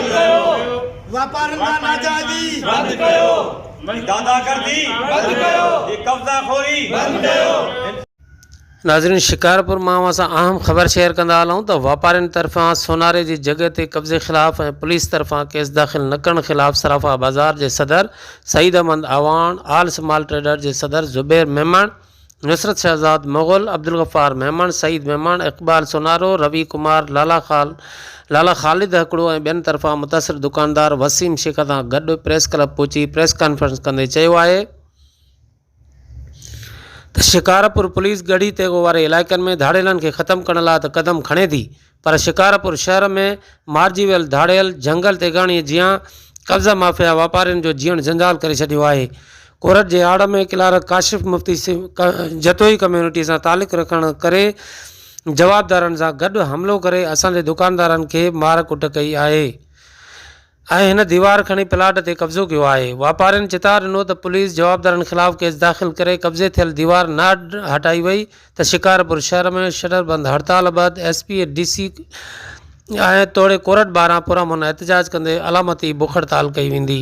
بند ڪيو. واپارين سان ناجائزي بند ڪيو. دادا گردي بند ڪيو. هي قبضا خوري بند ڪيو. ناظرين شڪارپور مان اوهان سان اهم خبر شيئر ڪندا هلون ته واپارين طرفان سوناري جي جڳهه تي قبضي خلاف ۽ پوليس طرفان ڪيس داخل نه ڪرڻ خلاف صرافا بازار جي صدر سعيد احمد اعواڻ، آل سمال ٽريڊر جي صدر زبير ميمڻ، نصرت شهزاد مغل، عبدالغفار ميمڻ، سعيد ميمڻ، اقبال سونارو، روي ڪمار، لالا خال لالا خالد هڪڙو ۽ ٻين طرفان متاثر دڪاندار وسيم شيخ سان گڏ پريس ڪلب پهچي پريس ڪانفرنس ڪندي چيو آهي ته شڪارپور پوليس ڳڙهي تيغو واري علائقن ۾ ڌاڙيلن کي ختم ڪرڻ لاء ته قدم کڻي ٿي پر شڪارپور شهر ۾ مارجي ويل ڌاڙيل جهنگل تيغاڻي جيان قبضا مافيا واپارين جو جيئڻ جنجال ڪري ڇڏيو آهي ڪورٽ جي آڙ ۾ ڪلارڪ ڪاشف مفتي جتوئي ڪميونٽي سان تعلق رکڻ ڪري جوابدارن سان گڏ حملو ڪري اسان جي دڪاندارن کي مار ڪٽ ڪئي آهي. ۽ هن ديوار کڻي پلاٽ تي قبضو ڪيو آهي. واپارين چتاء ڏنو ته پوليس جوابدارن خلاف ڪيس داخل ڪري قبضي ٿيل ديوار نه هٽائي وئي ته شڪارپور شهر ۾ شٽر بند هڙتال بعد ايس پي ۽ ڊي سي ۽ توڙي ڪورٽ ٻاهران پرامن احتجاج ڪندي علامتي بک هڙتال ڪئي ويندي.